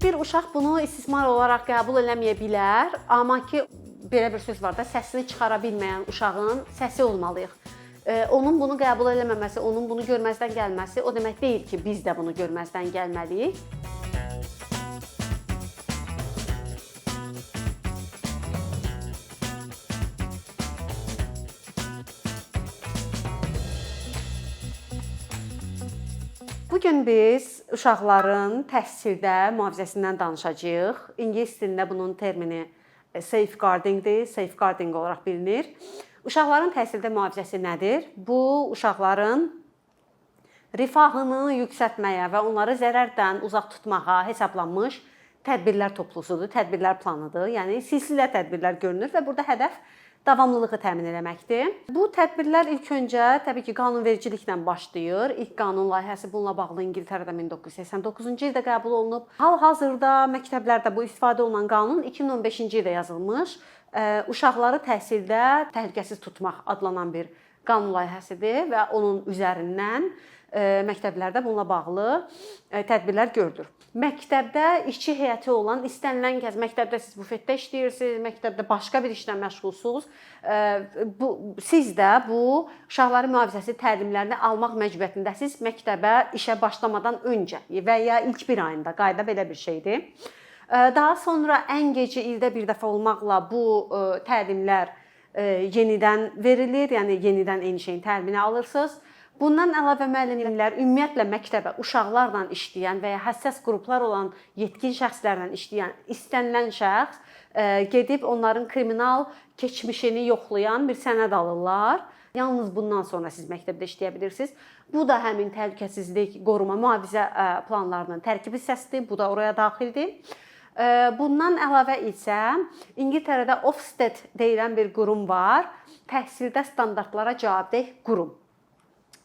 Bir uşaq bunu istismar olaraq qəbul eləməyə bilər, amma ki belə bir söz var da, səsini çıxara bilməyən uşağın səsi olmalıyıq. Onun bunu qəbul eləməməsi, onun bunu görməzdən gəlməsi o demək deyil ki, biz də bunu görməzdən gəlməliyik. Bu gün biz uşaqların təhsildə mühafizəsindən danışacağıq. İngilis dilində bunun termini safeguardingdir, safeguarding olaraq bilinir. Uşaqların təhsildə mühafizəsi nədir? Bu, uşaqların rifahını yüksəltməyə və onları zərərdən uzaq tutmağa hesablanmış tədbirlər toplusudur, tədbirlər planıdır. Yəni silsilə tədbirlər görünür və burada hədəf davamlılığı təmin eləməkdir. Bu tədbirlər ilk öncə təbii ki, qanunvericiliklə başlayır. İlk qanun layihəsi bununla bağlı İngiltərədə 1989-cu ildə qəbul olunub. Hal-hazırda məktəblərdə bu istifadə olunan qanun 2015-ci ildə yazılmış uşaqları təhsildə təhlükəsiz tutmaq adlanan bir qanun layihəsidir və onun üzərindən məktəblərdə bununla bağlı tədbirlər görülür. Məktəbdə işçi heyəti olan istənilən kəs, məktəbdə siz bufetdə işləyirsiniz, məktəbdə başqa bir işlə məşğulsunuz, bu siz də bu uşaqların mühafizəsi təlimlərini almaq məcburiyyətindəsiniz məktəbə işə başlamadan öncə və ya ilk bir ayında, qayda belə bir şeydir. Daha sonra ən gecə ildə bir dəfə olmaqla bu təlimlər yenidən verilir, yəni yenidən eyni şeyin təlimini alırsınız. Bundan əlavə müəllimlər ümumiyyətlə məktəbə uşaqlarla işləyən və ya həssas qruplar olan yetkin şəxslərlə işləyən istənilən şəxs gedib onların kriminal keçmişini yoxlayan bir sənəd alırlar. Yalnız bundan sonra siz məktəbdə işləyə bilirsiniz. Bu da həmin təhlükəsizlik, qoruma, mühafizə planlarının tərkib hissəsidir. Bu da oraya daxildir. Bundan əlavə isə İngiltərədə Ofsted deyilən bir qurum var. Təhsildə standartlara cavabdeh qurum.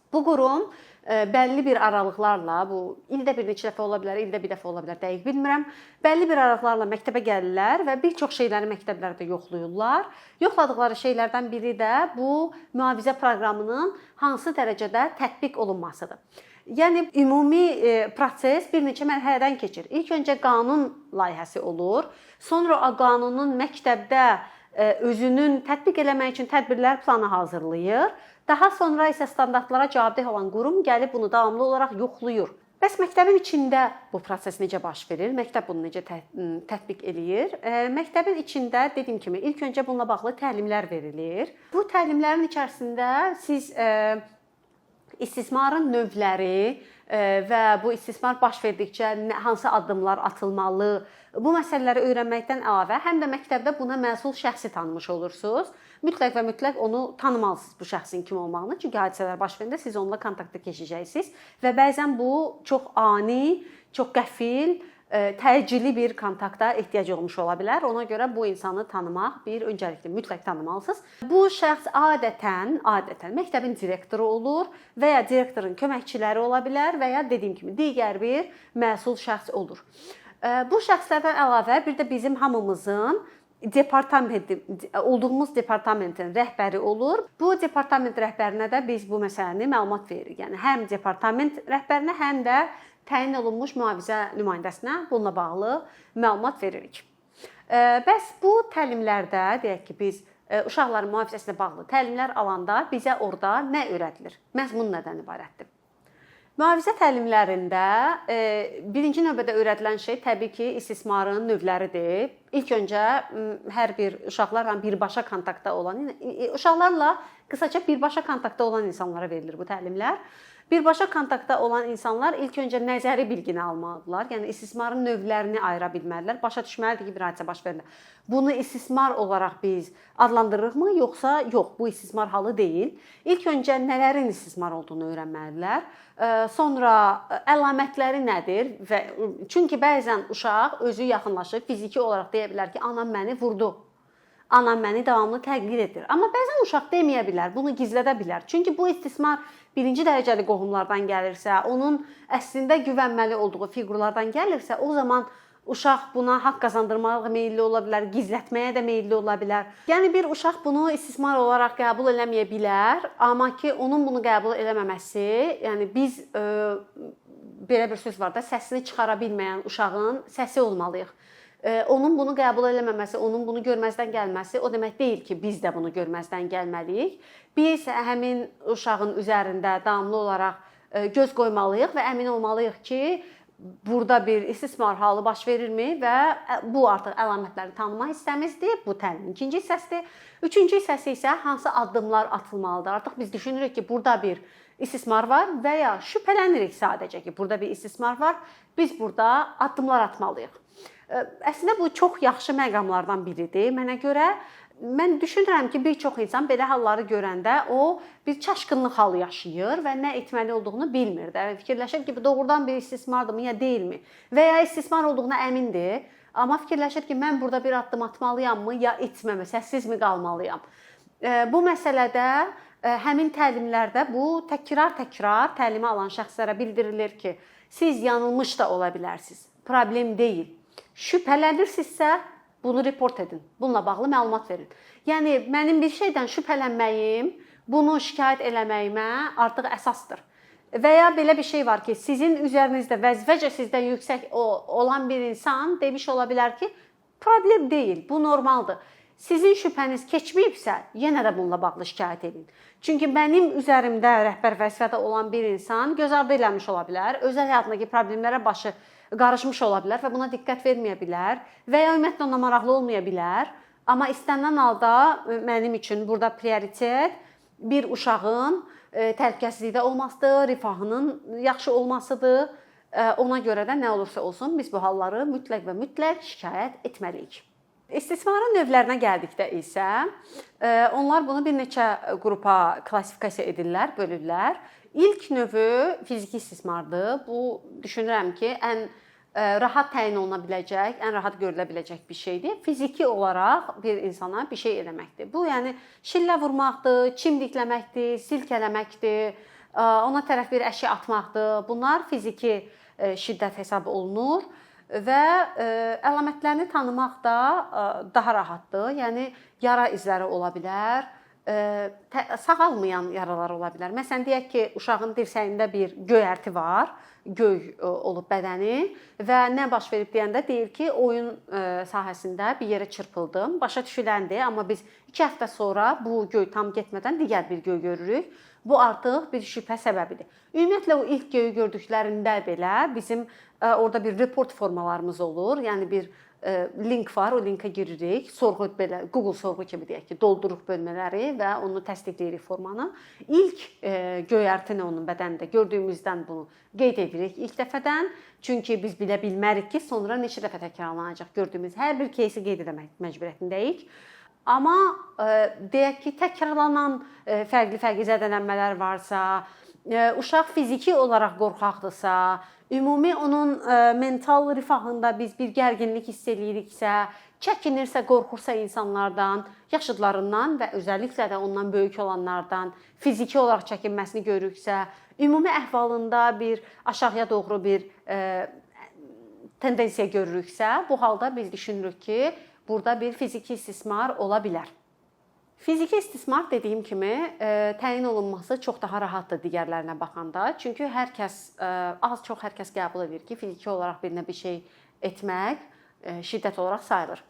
Bu qurum bəlli bir aralıqlarla, bu ildə bir neçə dəfə ola bilər, ildə bir dəfə ola bilər, dəqiq bilmirəm. Bəlli bir aralıqlarla məktəbə gəlirlər və bir çox şeyləri məktəblərdə yoxlayırlar. Yoxladıqları şeylərdən biri də bu mühafizə proqramının hansı dərəcədə tətbiq olunmasıdır. Yəni ümumi proses bir neçə mərhələdən keçir. İlk öncə qanun layihəsi olur. Sonra o qanunun məktəbdə özünün tətbiq eləmək üçün tədbirlər planı hazırlayır. Daha sonra isə standartlara cavabdeh olan qurum gəlib bunu davamlı olaraq yoxlayır. Bəs məktəbin içində bu proses necə baş verir? Məktəb bunu necə tətbiq eləyir? Məktəbin içində dediyim kimi ilk öncə bununla bağlı təlimlər verilir. Bu təlimlərin içərisində siz istismarın növləri və bu istismar baş verdikcə hansı addımlar atılmalı, bu məsələləri öyrənməkdən əlavə həm də məktəbdə buna məsul şəxsi tanımış olursunuz. Mütləq və mütləq onu tanımalısınız, bu şəxsin kim olmağını. Çünki hadisələr baş verəndə siz onunla kontakta keçəcəksiniz və bəzən bu çox ani, çox qəfil, təcili bir kontakta ehtiyac olmuş ola bilər. Ona görə bu insanı tanımaq bir öncəlikdir, mütləq tanımalısınız. Bu şəxs adətən məktəbin direktoru olur və ya direktorun köməkçiləri ola bilər və ya dediyim kimi digər bir məsul şəxs olur. Bu şəxslərdən əlavə bir də bizim hamımızın olduğumuz departamentin rəhbəri olur. Bu departament rəhbərinə də biz bu məsələni məlumat veririk. Yəni həm departament rəhbərinə, həm də təyin olunmuş mühafizə nümayəndəsinə bununla bağlı məlumat veririk. Bəs bu təlimlərdə, deyək ki, biz uşaqların mühafizəsinə bağlı təlimlər alanda bizə orada nə öyrədilir? Məzmun nədən ibarətdir? Mühafizə təlimlərində birinci növbədə öyrədilən şey təbii ki, istismarın növləridir. İlk öncə hər bir uşaqlarla birbaşa kontaktda olan, uşaqlarla qısaca birbaşa kontaktda olan insanlara verilir bu təlimlər. Birbaşa kontaktda olan insanlar ilk öncə nəzəri bilgini almalıdırlar. Yəni istismarın növlərini ayıra bilməlidirlər. Başa düşməlidir ki, bir hadisə baş verdi. Bunu istismar olaraq biz adlandırırıqmı, yoxsa yox, bu istismar halı deyil. İlk öncə nələrin istismar olduğunu öyrənməlidirlər. Sonra əlamətləri nədir? Və çünki bəzən uşaq özü yaxınlaşıb fiziki olaraq deyə bilər ki, anam məni vurdu. Anam məni davamlı təqdir edir. Amma bəzən uşaq deməyə bilər, bunu gizlədə bilər. Çünki bu istismar birinci dərəcəli qohumlardan gəlirsə, onun əslində güvənməli olduğu fiqurlardan gəlirsə, o zaman uşaq buna haqq qazandırmağa meyilli ola bilər, gizlətməyə də meyilli ola bilər. Yəni bir uşaq bunu istismar olaraq qəbul eləməyə bilər, amma ki onun bunu qəbul eləməməsi, yəni biz belə bir söz var da, səsini çıxara bilməyən uşağın səsi olmalıyıq. Onun bunu qəbul eləməməsi, onun bunu görməzdən gəlməsi o demək deyil ki, biz də bunu görməzdən gəlməliyik. Biz həmin uşağın üzərində davamlı olaraq göz qoymalıyıq və əmin olmalıyıq ki, burada bir istismar halı baş verirmi və bu artıq əlamətləri tanıma hissəmizdir. Bu təlimin ikinci hissəsidir. Üçüncü hissəsi isə hansı addımlar atılmalıdır. Artıq biz düşünürük ki, burada bir istismar var və ya şübhələnirik sadəcə ki, burada bir istismar var. Biz burada addımlar atmalıyıq. Əslində bu çox yaxşı məqamlardan biridir. Mənə görə mən düşünürəm ki, bir çox insan belə halları görəndə o bir çaşqınlıq halı yaşayır və nə etməli olduğunu bilmir də. Fikirləşir ki, bu doğrudan bir istismardırmı ya deyilmi? Və ya istismar olduğuna əmindir, amma fikirləşir ki, mən burada bir addım atmalıyam mı ya etməmə, səssizmi qalmalıyam? Bu məsələdə həmin təlimlərdə bu təkrar-təkrar təlimi alan şəxslərə bildirilir ki, siz yanılmış da ola bilərsiniz. Problem deyil. Şübhələnirsinizsə bunu report edin. Bununla bağlı məlumat verin. Yəni mənim bir şeydən şübhələnməyim, bunu şikayət eləməyimə artıq əsasdır. Və ya belə bir şey var ki, sizin üzərinizdə vəzifəcə sizdən yüksək olan bir insan demiş ola bilər ki, problem deyil, bu normaldır. Sizin şübhəniz keçməyibsə, yenə də bununla bağlı şikayət edin. Çünki mənim üzərimdə rəhbər vəzifədə olan bir insan göz ardı eləmiş ola bilər, özəl həyatındakı problemlərə başı qarışmış ola bilər və buna diqqət verməyə bilər və ya ümumiyyətlə ona maraqlı olmaya bilər. Amma istənilən halda mənim üçün burada prioritet bir uşağın təhlükəsizlikdə olmasıdır, rifahının yaxşı olmasıdır. Ona görə də nə olursa olsun biz bu halları mütləq və mütləq şikayət etməliyik. İstismarın növlərinə gəldikdə isə onlar bunu bir neçə qrupa klassifikasiya edirlər, bölürlər. İlk növü fiziki istismardır. Bu düşünürəm ki, ən rahat təyin oluna biləcək, ən rahat görülə biləcək bir şeydir. Fiziki olaraq bir insana bir şey eləməkdir. Bu yəni şillə vurmaqdır, çimdikləməkdir, silkələməkdir, ona tərəf bir əşya atmaqdır. Bunlar fiziki şiddət hesab olunur və əlamətlərini tanımaq da daha rahatdır. Yəni yara izləri ola bilər, sağalmayan yaralar ola bilər. Məsələn, deyək ki, uşağın dirsəyində bir göyərti var, göy olub bədəni və nə baş verib deyəndə deyir ki, oyun sahəsində bir yerə çırpıldım, başa düşüləndir, amma biz 2 həftə sonra bu göy tam getmədən digər bir göy görürük. Bu artıq bir şübhə səbəbidir. Ümumiyyətlə o ilk göyü gördüklərində belə bizim orada bir report formalarımız olur. Yəni bir link var, o linkə giririk. Sorğu belə Google sorğu kimi deyək ki, dolduruq bölmələri və onu təsdiqləyirik formanı. İlk göyərtini onun bədənində gördüyümüzdən bunu qeyd edirik ilk dəfədən. Çünki biz bilə bilmərik ki, sonra neçə dəfə təkrarlanacaq gördüyümüz hər bir кейsi qeyd etmək məcburiyyətindəyik. Amma deyək ki, təkrarlanan fərqli-fərqli zədələnmələr varsa, uşaq fiziki olaraq qorxaqdırsa, ümumi onun mental rifahında biz bir gərginlik hiss eləyiriksə, çəkinirsə, qorxursa insanlardan, yaşıdlarından və özəlliklə də ondan böyük olanlardan fiziki olaraq çəkinməsini görürüksə, ümumi əhvalında bir aşağıya doğru bir tendensiya görürüksə, bu halda biz düşünürük ki, burada bir fiziki istismar ola bilər. Fiziki istismar dediyim kimi təyin olunması çox daha rahatdır digərlərinə baxanda. Çünki hər kəs, az-çox hər kəs qəbul edir ki, fiziki olaraq birinə bir şey etmək şiddət olaraq sayılır.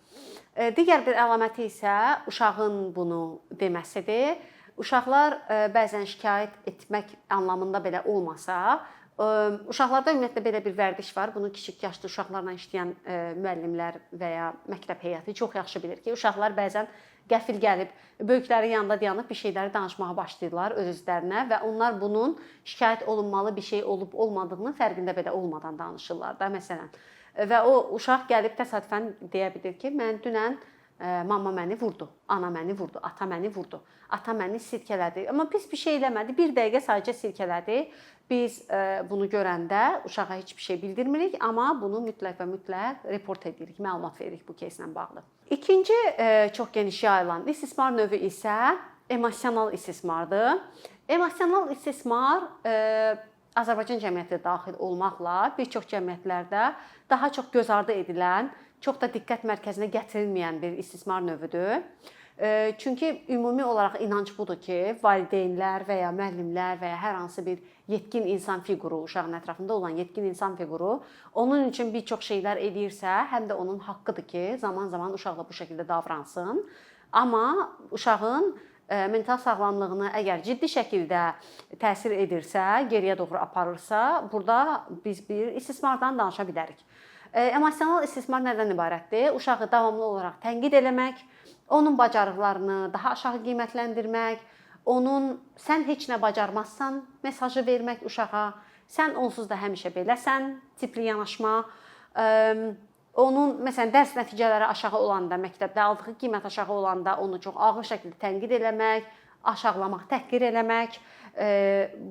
Digər bir əlaməti isə uşağın bunu deməsidir. Uşaqlar bəzən şikayət etmək anlamında belə olmasa, uşaqlarda ümumiyyətlə belə bir vərdiş var. Bunu kiçik yaşlı uşaqlarla işləyən müəllimlər və ya məktəb heyəti çox yaxşı bilir ki, uşaqlar bəzən qəfil gəlib böyüklərin yanında dayanıb bir şeyləri danışmağa başlayırlar öz-özlərinə və onlar bunun şikayət olunmalı bir şey olub olmadığının fərqində belə olmadan danışırlar da məsələn. Və o uşaq gəlib təsadüfən deyə bilir ki, mən dünən mama məni vurdu, ana məni vurdu, ata məni vurdu, ata məni sirkələdi. Amma pis bir şey eləmədi, bir dəqiqə sadəcə sirkələdi. Biz bunu görəndə uşağa heç bir şey bildirmirik, amma bunu mütləq və mütləq report edirik, məlumat veririk bu кейslə bağlı. İkinci çox geniş yayılan istismar növü isə emosional istismardır. Emosional istismar Azərbaycan cəmiyyəti daxil olmaqla bir çox cəmiyyətlərdə daha çox göz ardı edilən, çox da diqqət mərkəzinə gətirilməyən bir istismar növüdür. Çünki ümumi olaraq inanc budur ki, valideynlər və ya müəllimlər və ya hər hansı bir yetkin insan fiquru, uşağın ətrafında olan yetkin insan fiquru onun üçün bir çox şeylər eləyirsə, həm də onun haqqıdır ki, zaman-zaman uşaqla bu şəkildə davransın. Amma uşağın mental sağlamlığına əgər ciddi şəkildə təsir edirsə, geriyə doğru aparırsa, burada biz bir istismardan danışa bilərik. Emosional istismar nədən ibarətdir? Uşağı davamlı olaraq tənqid eləmək, onun bacarıqlarını daha aşağı qiymətləndirmək, onun sən heç nə bacarmazsan mesajı vermək uşağa, sən onsuz da həmişə beləsən tipli yanaşma, onun məsələn dərs nəticələri aşağı olanda, məktəbdə aldığı qiymət aşağı olanda onu çox ağır şəkildə tənqid eləmək, aşağılamaq, təhqir eləmək,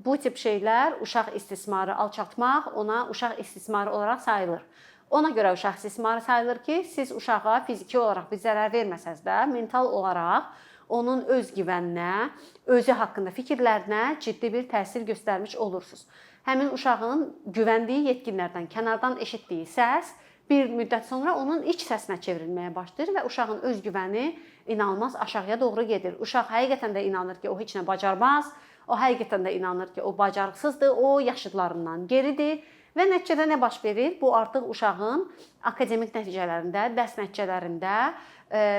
bu tip şeylər uşaq istismarı alçaltmaq, ona uşaq istismarı olaraq sayılır. Ona görə uşaq istismarı sayılır ki, siz uşağa fiziki olaraq bir zərər verməsəz də, mental olaraq onun özgüvəninə, özü haqqında fikirlərinə ciddi bir təsir göstərmiş olursunuz. Həmin uşağın güvəndiyi yetkinlərdən kənardan eşitdiyi səs bir müddət sonra onun iç səsinə çevrilməyə başlayır və uşağın özgüvəni inanılmaz aşağıya doğru gedir. Uşaq həqiqətən də inanır ki, o heç nə bacarmaz, o həqiqətən də inanır ki, o bacarıqsızdır, o yaşıdlarından geridir. Və nəticədə nə baş verir? Bu artıq uşağın akademik nəticələrində, dərs nəticələrində,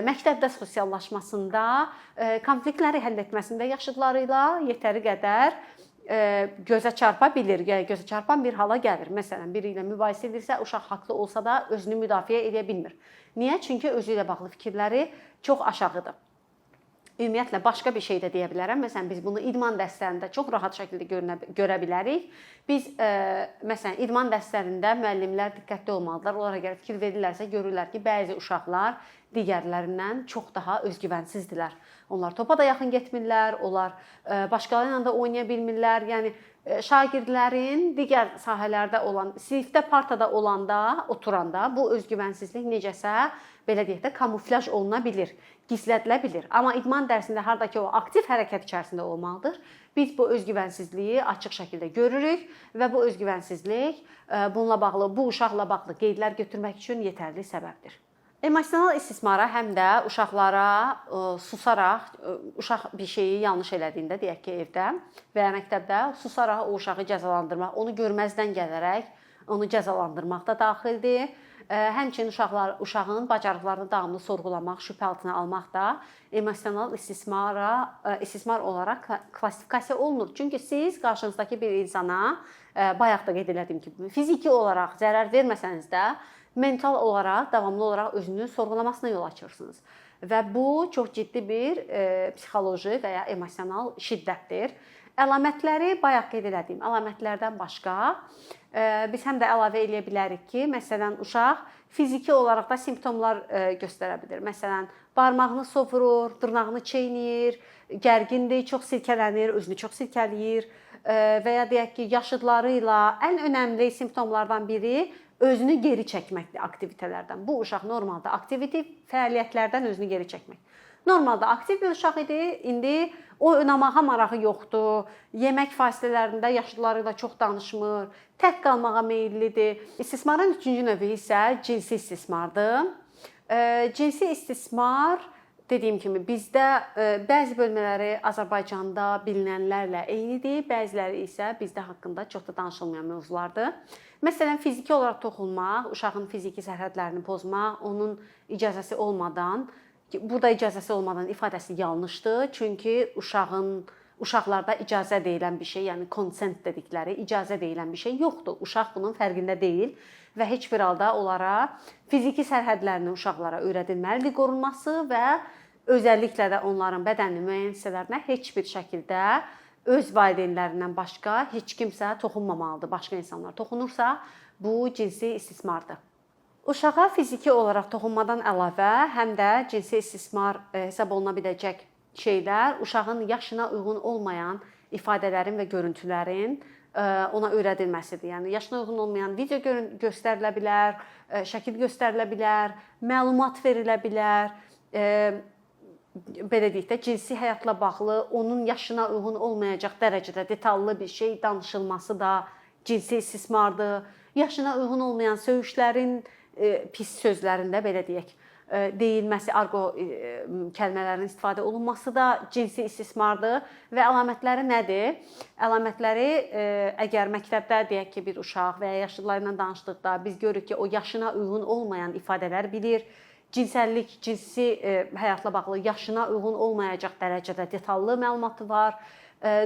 məktəbdə sosiallaşmasında, konfliktləri həll etməsində yaşıdları ilə yetəri qədər gözə çarpa bilir, yəni gözə çarpan bir hala gəlir. Məsələn, biri ilə mübahisə edirsə, uşaq haqlı olsa da özünü müdafiə edə bilmir. Niyə? Çünki özü ilə bağlı fikirləri çox aşağıdır. Ümumiyyətlə başqa bir şey də deyə bilərəm. Məsələn, biz bunu idman dərslərində çox rahat şəkildə görə bilərik. Biz məsələn, idman dərslərində müəllimlər diqqətli olmalıdırlar. Onlar əgər fikir verirlərsə, görürlər ki, bəzi uşaqlar digərlərindən çox daha özgüvənsizdirlər. Onlar topa da yaxın getmirlər, onlar başqaları ilə də oynaya bilmirlər. Yəni şagirdlərin digər sahələrdə olan, sinifdə partada olanda, oturanda bu özgüvənsizlik necəsə, belə deyək də, kamuflaj oluna bilir, gizlədilə bilir. Amma idman dərsində harda ki o aktiv hərəkət içərisində olmalıdır, biz bu özgüvənsizliyi açıq şəkildə görürük və bu özgüvənsizlik bununla bağlı, bu uşaqla bağlı qeydlər götürmək üçün yetərli səbəbdir. Emosional istismara həm də uşaqlara susaraq, uşaq bir şeyi yanlış elədiyində, deyək ki, evdə və ya məktəbdə susaraq o uşağı cəzalandırmaq, onu görməzdən gələrək onu cəzalandırmaq da daxildir. Həmçinin uşağın bacarıqlarını davamlı sorğulamaq, şübhə altına almaq da emosional istismar olaraq klassifikasiya olunur. Çünki siz qarşınızdakı bir insana, bayaq da qeyd elədiyim kimi, fiziki olaraq zərər verməsəniz də, mental olaraq, davamlı olaraq özünü sorğulamasına yol açırsınız. Və bu çox ciddi bir psixoloji və ya emosional şiddətdir. Əlamətləri bayaq qeyd elədiyim əlamətlərdən başqa biz həm də əlavə eləyə bilərik ki, məsələn, uşaq fiziki olaraq da simptomlar göstərə bilir. Məsələn, barmağını sovurur, dırnağını çeynəyir, gərgindir, çox silkələnir, özünü çox silkələyir və ya deyək ki, yaşıdları ilə ən önəmli simptomlardan biri özünü geri çəkməkdir aktivitələrdən. Bu uşaq normalda aktiv fəaliyyətlərdən özünü geri çəkmək. Normalda aktiv bir uşaq idi, indi o oynamağa marağı yoxdur, yemək fasilələrində yaşıdları ilə çox danışmır, tək qalmağa meyillidir. İstismarın üçüncü növü isə cinsi istismardır. Cinsi istismar, dediyim kimi, bizdə bəzi bölmələri Azərbaycanda bilinənlərlə eynidir, bəziləri isə bizdə haqqında çox da danışılmayan mövzulardır. Məsələn, fiziki olaraq toxunmaq, uşağın fiziki sərhədlərini pozmaq, onun icazəsi olmadan, burada icazəsi olmadan ifadəsi yanlışdır. Çünki uşaqlarda icazə deyilən bir şey, yəni consent dedikləri icazə deyilən bir şey yoxdur. Uşaq bunun fərqində deyil və heç bir halda onlara fiziki sərhədlərinin uşaqlara öyrədilməlidir qorunması və özəlliklə də onların bədəninin müəyyən hissələrinə heç bir şəkildə öz valideynlərindən başqa heç kimsə toxunmamalıdır. Başqa insanlar toxunursa, bu cinsi istismardır. Uşağa fiziki olaraq toxunmadan əlavə həm də cinsi istismar hesab oluna biləcək şeylər uşağın yaşına uyğun olmayan ifadələrin və görüntülərin ona öyrədilməsidir. Yəni yaşına uyğun olmayan video göstərilə bilər, şəkil göstərilə bilər, məlumat verilə bilər. Belə deyək də, cinsi həyatla bağlı onun yaşına uyğun olmayacaq dərəcədə detallı bir şey danışılması da cinsi istismardır. Yaşına uyğun olmayan söyüşlərin, pis sözlərində belə deyək, deyilməsi, arqo kəlmələrinin istifadə olunması da cinsi istismardır və əlamətləri nədir? Əlamətləri əgər məktəbdə deyək ki, bir uşaq və ya yaşlıları ilə danışdıqda biz görürük ki, o yaşına uyğun olmayan ifadələr bilir, cinsəllik, cinsi həyatla bağlı yaşına uyğun olmayacaq dərəcədə detallı məlumatı var.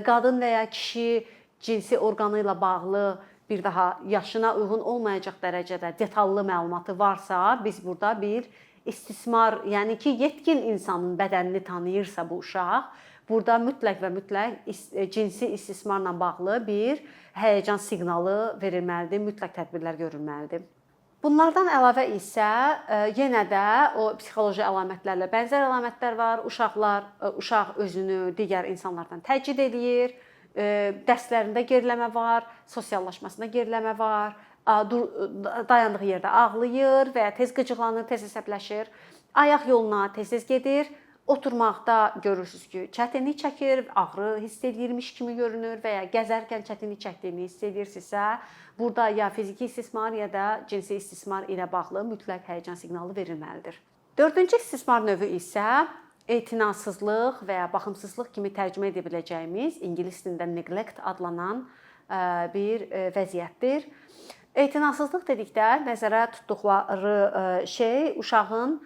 Qadın və ya kişi cinsi orqanı ilə bağlı bir daha yaşına uyğun olmayacaq dərəcədə detallı məlumatı varsa, biz burada bir istismar, yəni ki, yetkin insanın bədənini tanıyırsa bu uşaq, burada mütləq və mütləq cinsi istismarla bağlı bir həyəcan siqnalı verilməlidir, mütləq tədbirlər görülməlidir. Bunlardan əlavə isə yenə də o psixoloji əlamətlərlə bənzər əlamətlər var. Uşaq özünü digər insanlardan təcrid eləyir, dərslərində geriləmə var, sosiallaşmasında geriləmə var, dayandığı yerdə ağlayır və ya tez qıcıqlanır, tez əsəbləşir, ayaq yoluna tez-tez gedir, oturmaqda görürsüz ki, çətinlik çəkir, ağrı hiss eləyirmiş kimi görünür və ya gəzərkən çətinlik çəkdiyini hiss edirsinizsə, burada ya fiziki istismar, ya da cinsi istismar ilə bağlı mütləq həyəcan siqnalı verilməlidir. Dördüncü istismar növü isə etinasızlıq və ya baxımsızlıq kimi tərcümə edə biləcəyimiz ingilis dilində neglect adlanan bir vəziyyətdir. Etinasızlıq dedikdə nəzərə tutduqları şey uşağın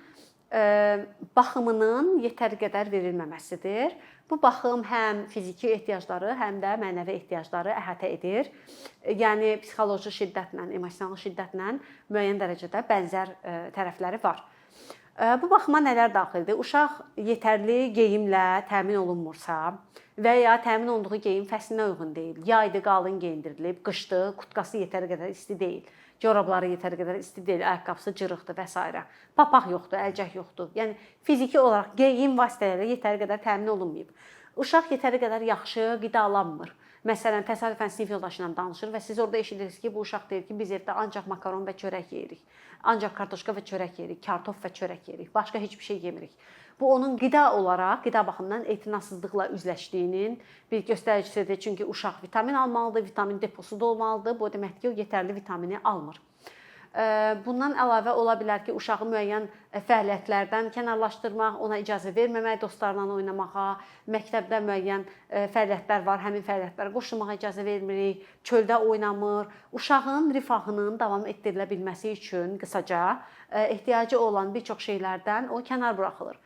baxımının yetəri qədər verilməməsidir. Bu baxım həm fiziki ehtiyacları, həm də mənəvi ehtiyacları əhatə edir. Yəni psixoloji şiddətlə, emosional şiddətlə müəyyən dərəcədə bənzər tərəfləri var. Bu baxıma nələr daxildir? Uşaq yetərli geyimlə təmin olunmursa və ya təmin olunduğu geyim fəslinə uyğun deyil. Yaydı qalın geyindirilib, qışdı, kurtkası yetəri qədər isti deyil, corabları yetəri qədər isti deyil, ayaqqabısı cırıqdır və s. Papaq yoxdur, əlcək yoxdur. Yəni fiziki olaraq geyim vasitələri yetəri qədər təmin olunmayıb. Uşaq yetəri qədər yaxşı qidalanmır. Məsələn, təsadüfən sinif yoldaşı ilə danışır və siz orada eşidirsiniz ki, bu uşaq deyir ki, biz evdə ancaq makaron və çörək yeyirik. Ancaq kartoşka və çörək yeyirik, kartof və çörək yeyirik. Başqa heç bir şey yemirik. Bu onun qida olaraq, qida baxımından etinasızlıqla üzləşdiyinin bir göstəricisidir. Çünki uşaq vitamin almalıdır, vitamin deposu da olmalıdır. Bu deməkdir ki, o yetərli vitamini almır. Bundan əlavə ola bilər ki, uşağı müəyyən fəaliyyətlərdən kənarlaşdırmaq, ona icazə verməmək, dostlarla oynamağa, məktəbdə müəyyən fəaliyyətlər var, həmin fəaliyyətlərə qoşulmağa icazə vermirik, çöldə oynamır. Uşağın rifahının davam etdirilə bilməsi üçün qısaca ehtiyacı olan bir çox şeylərdən o kənar buraxılır.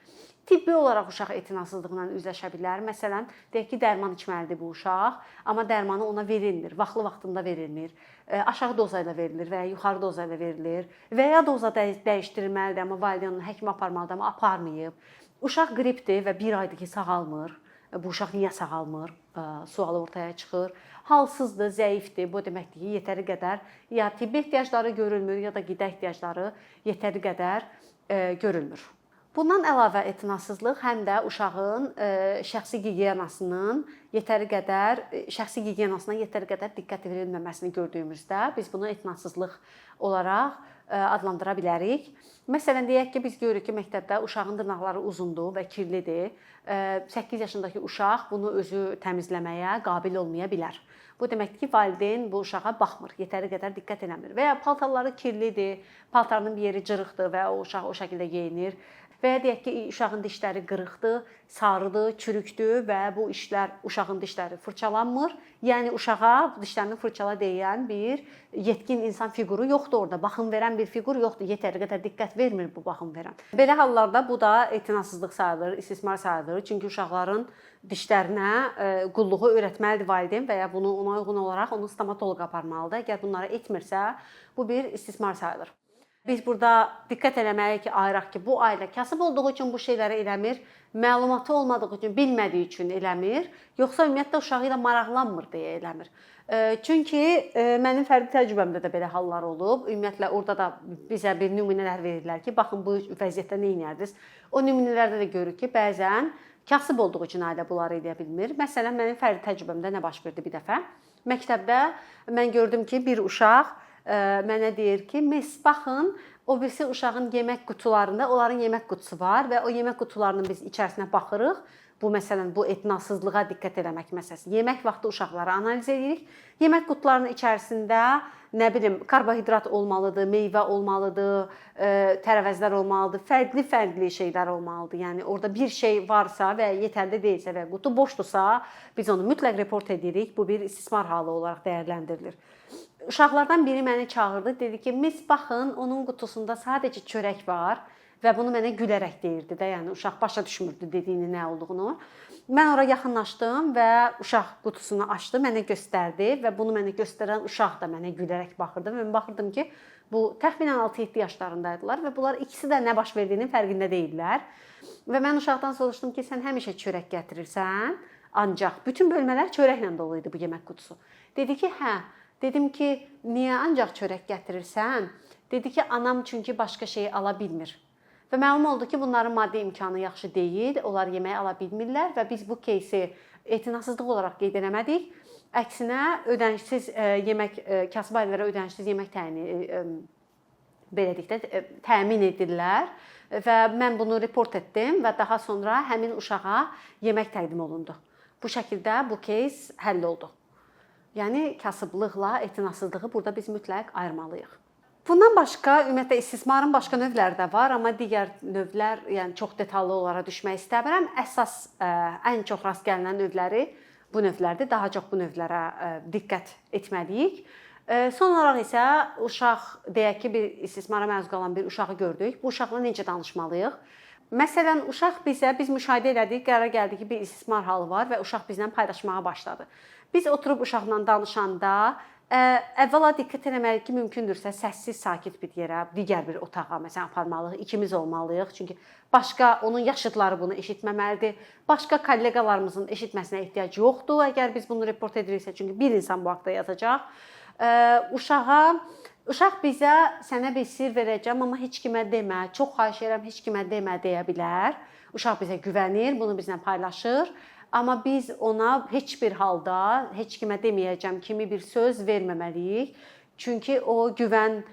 Tibbi olaraq uşaq etinasızlıqla üzləşə bilər. Məsələn, deyək ki, dərman içməlidir bu uşaq, amma dərmanı ona verilmir, vaxtlı-vaxtında verilmir. Aşağı doza ilə verilir və ya yuxarı doza ilə verilir və ya doza dəyişdirilməlidir, amma valideyn onu həkimə aparmalıdır, amma aparmayıb. Uşaq qripdir və bir aydır ki, sağalmır. Bu uşaq niyə sağalmır? Sualı ortaya çıxır. Halsızdır, zəifdir. Bu deməkdir ki, yetəri qədər ya tibbi ehtiyacları görülmür, ya da qida ehtiyacları yetəri qədər görülmür. Bundan əlavə etinasızlıq həm də uşağın şəxsi gigiyenasının yetəri qədər şəxsi gigiyenasına yetəri qədər diqqət verilməməsini gördüyümüzdə biz bunu etinasızlıq olaraq adlandıra bilərik. Məsələn, deyək ki, biz görürük ki, məktəbdə uşağın dırnaqları uzundur və kirlidir. 8 yaşındakı uşaq bunu özü təmizləməyə qabil olmaya bilər. Bu deməkdir ki, valideyn bu uşağa baxmır, yetəri qədər diqqət eləmir. Və ya paltarları kirlidir, paltarının bir yeri cırıqdır və o uşaq o şəkildə geyinir. Və ya deyək ki, uşağın dişləri qırıqdır, sarıdır, çürükdür və bu işlər uşağın dişləri fırçalanmır. Yəni uşağa dişlərini fırçala deyən bir yetkin insan fiquru yoxdur orada. Baxım verən bir fiqur yoxdur. Yetəri qədər diqqət vermir bu baxım verən. Belə hallarda bu da etinasızlıq sayılır, istismar sayılır. Çünki uşaqların dişlərinə qulluğu öyrətməlidir valideyn və ya bunu ona uyğun olaraq onu stomatoloqa aparmalıdır. Əgər bunları etmirsə, bu bir istismar sayılır. Biz burada diqqət eləməliyik ki, ayıraq ki, bu ailə kasıb olduğu üçün bu şeyləri eləmir, məlumatı olmadığı üçün, bilmədiyi üçün eləmir, yoxsa ümumiyyətlə uşağı ilə maraqlanmır deyə eləmir. Çünki mənim fərdi təcrübəmdə də belə hallar olub. Ümumiyyətlə orada da bizə bir nümunələr verirlər ki, baxın bu vəziyyətdə nə edərdiniz? O nümunələrdə də görürük ki, bəzən kasıb olduğu üçün ailə bunları edə bilmir. Məsələn, mənim fərdi təcrübəmdə nə baş verdi bir dəfə? Məktəbdə mən gördüm ki, bir uşaq mənə deyir ki, "Miss, baxın, o birisi uşağın yemək qutularında, onların yemək qutusu var və o yemək qutularının biz içərisinə baxırıq. Bu məsələn, bu etinasızlığa diqqət eləmək məsələsi. Yemək vaxtı uşaqları analiz edirik. Yemək qutularının içərisində nə bilim, karbohidrat olmalıdır, meyvə olmalıdır, tərəvəzlər olmalıdır, fərqli-fərqli şeylər olmalıdır. Yəni orada bir şey varsa və yetərli deyilsə və qutu boşdursa, biz onu mütləq report edirik. Bu bir istismar halı olaraq dəyərləndirilir. Uşaqlardan biri məni çağırdı, dedi ki, "Miss, baxın, onun qutusunda sadəcə çörək var." Və bunu mənə gülərək deyirdi də, yəni uşaq başa düşmürdü dediyinin nə olduğunu. Mən ora yaxınlaşdım və uşaq qutusunu açdı, mənə göstərdi və bunu mənə göstərən uşaq da mənə gülərək baxırdı və mən baxırdım ki, bu təxminən 6-7 yaşlarındaydılar və bunlar ikisi də nə baş verdiyinin fərqində deyildilər. Və mən uşaqdan soruşdum ki, sən həmişə çörək gətirirsən? Ancaq bütün bölmələr çörəklə dolu idi bu yemək qutusu. Dedi ki, hə. Dedim ki, niyə ancaq çörək gətirirsən? Dedi ki, anam çünki başqa şey ala bilmir. Və məlum oldu ki, bunların maddi imkanı yaxşı deyil, onlar yemək ala bilmirlər və biz bu кейsi etinasızlıq olaraq qeyd eləmədik. Əksinə ödənişsiz yemək, kasıb ailələrə ödənişsiz yemək təyin belə deyək də təmin edirlər və mən bunu report etdim və daha sonra həmin uşağa yemək təqdim olundu. Bu şəkildə bu кейs həll oldu. Yəni kasıblıqla etinasızlığı burada biz mütləq ayırmalıyıq. Bundan başqa ümumiyyətlə istismarın başqa növləri də var, amma digər növlər, yəni çox detallı olaraq düşmək istəmirəm. Əsas ən çox rast gəlinən növləri bu növlərdir. Daha çox bu növlərə diqqət etməliyik. Son olaraq isə uşaq, deyək ki, bir istismara məruz qalan bir uşağı gördük. Bu uşaqla necə danışmalıyıq? Məsələn, uşaq bizə, biz müşahidə elədik, qərara gəldik ki, bir istismar halı var və uşaq bizlə paylaşmağa başladı. Biz oturub uşaqla danışanda əvvəla diqqət eləməliyik ki, mümkündürsə səssiz, sakit bir yerə, digər bir otağa məsələn aparmalıyıq, ikimiz olmalıyıq. Çünki başqa onun yaşıdları bunu eşitməməlidir. Başqa kolleqalarımızın eşitməsinə ehtiyac yoxdur. Əgər biz bunu report ediriksə, çünki bir insan bu haqda yazacaq. Uşaq bizə sənə bir sir verəcəm, amma heç kimə demə, çox xahiş edirəm, heç kimə demə deyə bilər. Uşaq bizə güvənir, bunu bizlə paylaşır. Amma biz ona heç bir halda heç kimə deməyəcəm kimi bir söz verməməliyik. Çünki o güvən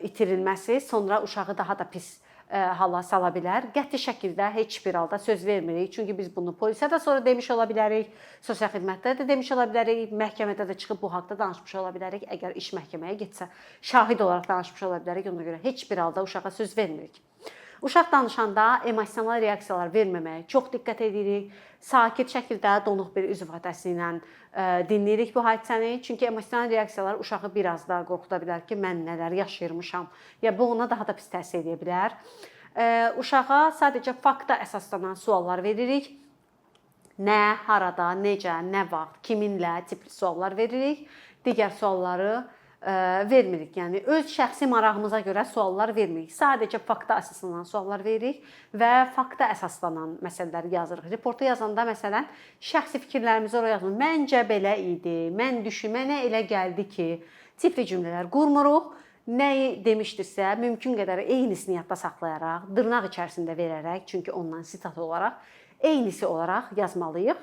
itirilməsi sonra uşağı daha da pis hala sala bilər. Qəti şəkildə heç bir halda söz vermirik. Çünki biz bunu polisə də sonra demiş ola bilərik, sosial xidmətdə də demiş ola bilərik, məhkəmədə də çıxıb bu haqda danışmış ola bilərik. Əgər iş məhkəməyə getsə, şahid olaraq danışmış ola bilərik. Ona görə heç bir halda uşağa söz vermirik. Uşaq danışanda emosional reaksiyalar verməməyə çox diqqət edirik. Sakit şəkildə, donuq bir üz ifadəsi ilə dinləyirik bu hadisəni. Çünki emosional reaksiyalar uşağı biraz da qorxuda bilər ki, mən nələr yaşayırmışam. Ya bu ona daha da pis təsir edə bilər. Uşağa sadəcə fakta əsaslanan suallar veririk. Nə, harada, necə, nə vaxt, kiminlə tipli suallar veririk. Digər sualları vermirik. Yəni öz şəxsi marağımıza görə suallar vermirik. Sadəcə fakta əsaslanan suallar veririk və fakta əsaslanan məsələləri yazırıq. Reportu yazanda məsələn şəxsi fikirlərimizi oraya yazmırıq. Məncə belə idi, mən düşün, mənə elə gəldi ki, tipli cümlələr qurmuruq. Nəyi demişdirsə, mümkün qədər eynisini yadda saxlayaraq, dırnaq içərisində verərək, çünki ondan sitat olaraq eynisi olaraq yazmalıyıq.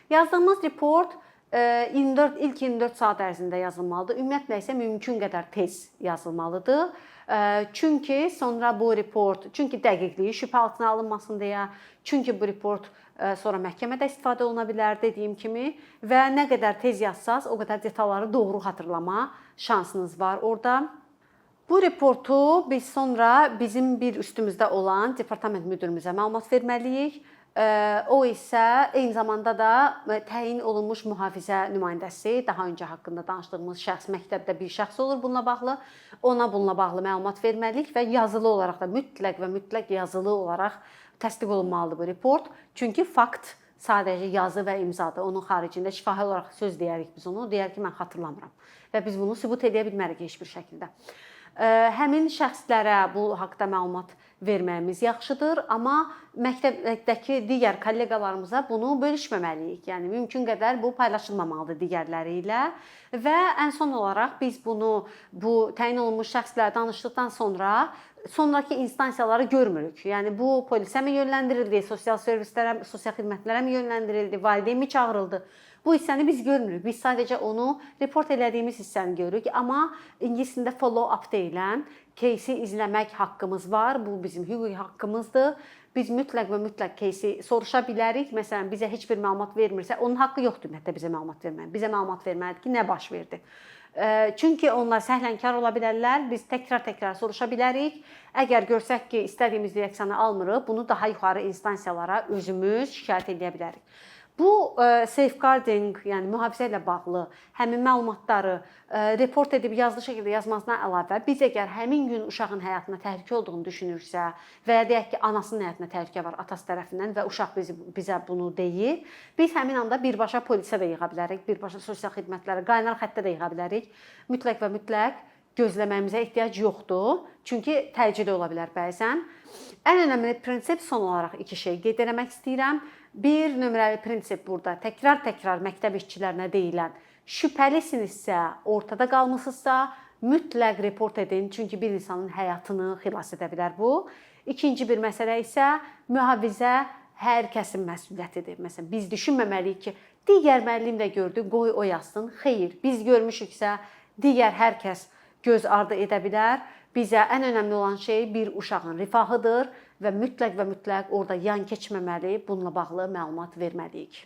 Yazdığımız report 24 ilk 24 saat ərzində yazılmalıdır. Ümumiyyətlə isə mümkün qədər tez yazılmalıdır. Çünki sonra bu report, çünki dəqiqliyi şübhə altına alınmasın deyə, çünki bu report sonra məhkəmədə istifadə oluna bilər dediyim kimi və nə qədər tez yazsaz, o qədər detalları doğru xatırlama şansınız var orada. Bu reportu biz sonra bizim bir üstümüzdə olan departament müdürümüzə məlumat verməliyik. O isə eyni zamanda da təyin olunmuş mühafizə nümayəndəsi, daha öncə haqqında danışdığımız şəxs məktəbdə bir şəxs olur bununla bağlı. Ona bununla bağlı məlumat verməliyik və yazılı olaraq da mütləq və mütləq yazılı olaraq təsdiq olunmalıdır bu report. Çünki fakt sadəcə yazı və imzadır. Onun xaricində şifahi olaraq söz deyərik biz onu. Deyər ki, mən xatırlamıram. Və biz bunu sübut edə bilmərik heç bir şəkildə. Həmin şəxslərə bu haqda məlumat verməyimiz yaxşıdır, amma məktəbdəki digər kolleqalarımıza bunu bölüşməməliyik. Yəni mümkün qədər bu paylaşılmamalıdır digərləri ilə və ən son olaraq biz bunu bu təyin olunmuş şəxslərə danışdıqdan sonra sonrakı instansiyaları görmürük. Yəni bu polisə mi yönləndirildi, sosial servislərə, sosial xidmətlərə mi yönləndirildi, valideyn mi çağırıldı? Bu hissəni biz görmürük. Biz sadəcə onu report elədiyimiz hissəni görürük, amma ingilis dilində follow up deyilən кейsi izləmək haqqımız var. Bu bizim hüquqi haqqımızdır. Biz mütləq və mütləq кейsi soruşa bilərik. Məsələn, bizə heç bir məlumat vermirsə, onun haqqı yoxdur ümumiyyətlə bizə məlumat verməyə. Bizə məlumat verməlidir ki, nə baş verdi. Çünki onlar səhlənkar ola bilərlər. Biz təkrar-təkrar soruşa bilərik. Əgər görsək ki, istədiyimiz reaksiyanı almırıq, bunu daha yuxarı instansiyalara özümüz şikayət edə bilərik. Bu safeguarding, yəni mühafizə ilə bağlı həmin məlumatları report edib yazılı şəkildə yazmasına əlavə, biz əgər həmin gün uşağın həyatına təhlükə olduğunu düşünürsə və ya deyək ki, anasının həyatına təhlükə var atası tərəfindən və uşaq bizə bunu deyir, biz həmin anda birbaşa polisə də yığa bilərik, birbaşa sosial xidmətlərə, qaynar xəttə də yığa bilərik. Mütləq və mütləq gözləməyimizə ehtiyac yoxdur. Çünki təcili ola bilər bəzən. Ən önəmli prinsip, son olaraq iki şey qeyd eləmək istəyirəm. Bir nömrəli prinsip burada təkrar-təkrar məktəb işçilərinə deyilən: şübhəlisinizsə, ortada qalmısınızsa, mütləq report edin, çünki bir insanın həyatını xilas edə bilər bu. İkinci bir məsələ isə mühafizə hər kəsin məsuliyyətidir. Məsələn, biz düşünməməliyik ki, digər müəllim də gördü, qoy o yazsın. Xeyr, biz görmüşüksə, digər hər kəs göz ardı edə bilər. Bizə ən önəmli olan şey bir uşağın rifahıdır və mütləq və mütləq orada yan keçməməli, bununla bağlı məlumat verməliyik.